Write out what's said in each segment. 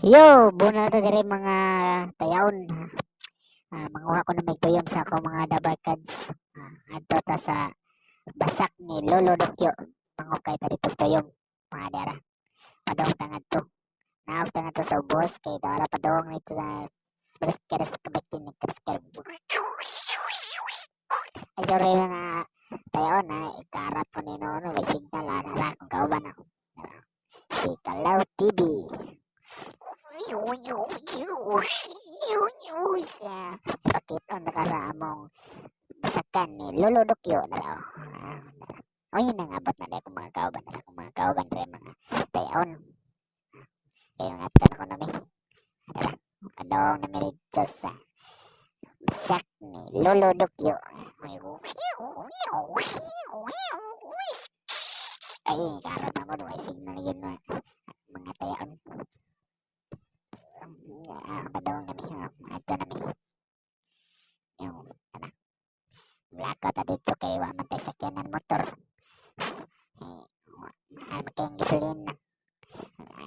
Yo, bunal ta diri, mga tayaon. Manguha ko na may tuyom sa akong mga dabarkads. Adto ta sa basak ni Lolo Dokyo. Mangukay ta dito tuyom mga dara. Padong ta ngadto. Naog ta ngadto sa ubos kay dara padong nito sa Bresker kabakini kresker. Ay, sorry mga tayaon ha. Ikarat ko ni no, may signal ha. Nara kung kauban ako. Si Kalaw TV. Pakit-on na ka sa among basakan ni Lolo Dokyo na raw. O yun ang abot na kung mga kauban na kung mga kauban rin mga tayaon. Kaya nga ito na ko nami. Tara, padong na dito sa basak ni Lolo Dokyo. Ay, karot na mo, ay signal yun mga tayaon. Padong na mi, ato na mi. Yung, ano, Blackout ta dito kay wa man tay sakyanan motor. Eh, mahal man kayong gasolina.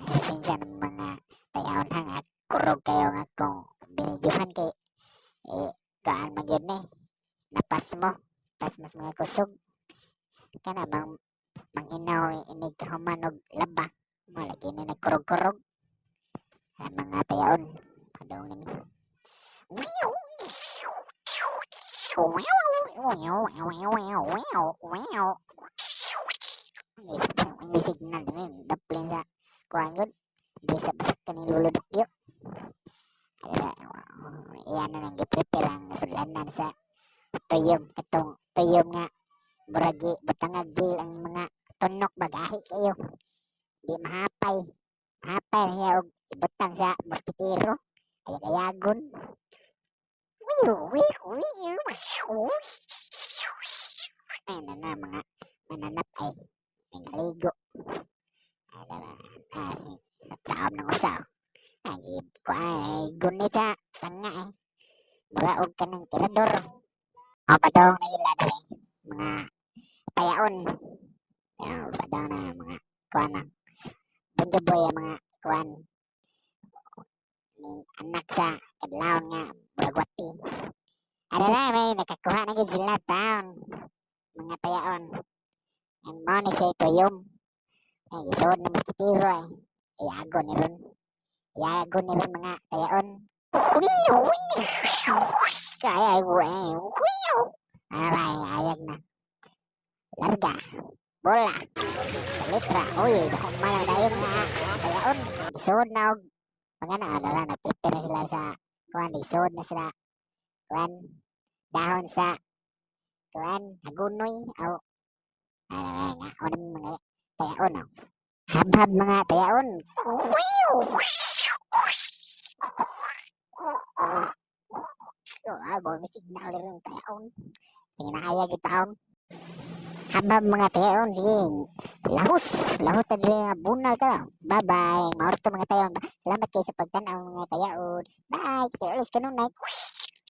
Pasensya ng mga tayaon ha nga kurog kayo nga kung binidyohan kay eh kaan man yun eh. Napas mo. Pas mas mga kusog. Kana bang manginaw inig kahuman og laba. Mo lagi ni nagkurog-kurog. Ang mga tayaon. Padong nami. May signal din daplin sa kuan gud. Di sa basak ni Lolo Dokyo. Iyan na nang gi-prepare ang sudlanan sa tuyom, katong tuyom nga muragi butangag jail ang mga tunok bagahi kayo. Di mahapay. Mahapay na siya og ibutang sa moskitero. Ayag-ayagon. Ay, na na mga mananap ay ay naligo. Ay, saom ng usa. Ay, kuan ay gunit sa sanga eh. Mura og kanang tirador. O, padong na sila dali. Mga payaon. Ayan, padong na mga kuan na. Bunjo boy ang mga kuan. Ning anak sa kadlawon nga muragwati. Ano na, may nakakuha na gid sila taon. Mga payaon. Ang mao ni siya tuyom. Ay, isuod na moskitero eh. Iago ni ron. Iago ni ron mga tayaon. Ay, ay, ay, ayag na. Larga. Bola. Litra. Uy, dako man ang dayon nga tayaon. Isuod na og mga na, ano na, nag-prepare na sila sa kuan, isuod na sila kuan, dahon sa kuan, hagunoy, aw, ay, nga, o mga tayaon, aw. Habhab mga tayaon. Ah, may signal rin tayaon. Pinahayag yung taon. Habhab mga tayaon, sige. Lahos, lahos ta diri nga bunal ka. Bye-bye. Maorto mga tayaon. Salamat kayo sa pagtan-aw mga tayaon. Bye. Kita ulos kanunay.